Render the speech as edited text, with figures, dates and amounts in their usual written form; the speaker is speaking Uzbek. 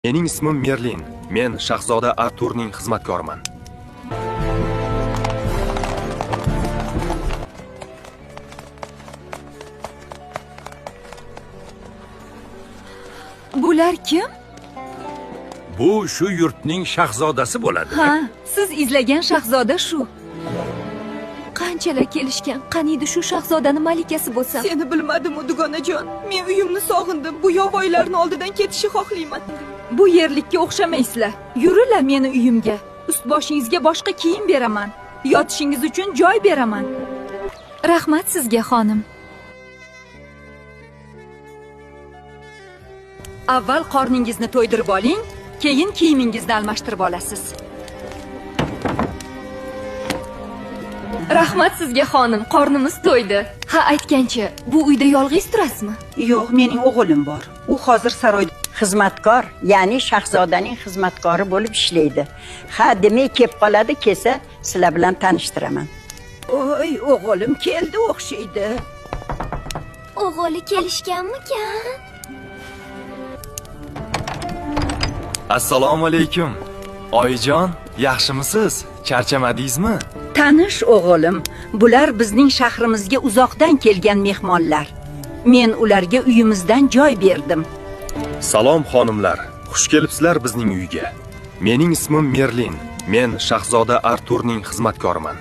Mening ismim Merlin. Men shahzoda Arturning xizmatkoriman. Bular kim? Bu shu yurtning shahzodasi bo'ladi. Ha, siz izlagan shahzoda shu. Qanchalar kelishgan, qaniydi shu shahzodani malikasi bo'lsam. Seni bilmadim-u, dugonajon. Men uyimni sog'indim. Bu yovvoyilarning oldidan ketishni xohlayman. Bu yerlikka o'xshamaysizlar. Yurilar meni uyimga. Ust boshingizga boshqa kiyim beraman. Yotishingiz uchun joy beraman. Rahmat sizga, xonim. Avval qorningizni to'ydirib oling, keyin kiyimingizni almashtirib olasiz. Rahmat sizga, xonim, qornimiz to'ydi. Ha, aytgancha, bu uyda yolg'iz turasizmi? Yo'q, mening o'g'lim bor. U hozir saroyda xizmatkor, ya'ni shahzodaning xizmatkori bo'lib ishlaydi. Ha, demak kelib qoladi, kelsa sizlar bilan tanishtiraman. Oy, o'g'lim keldi o'xshaydi. O'g'li kelishganmikan? Assalomu alaykum. Oyijon, yaxshimisiz? Charchamadingizmi? Tanish o'g'lim, bular bizning shahrimizga uzoqdan kelgan mehmonlar. Men ularga uyimizdan joy berdim. Salom xonimlar. Xush kelibsizlar bizning uyga. Mening ismim Merlin. Men shahzoda Arturning xizmatkoriman.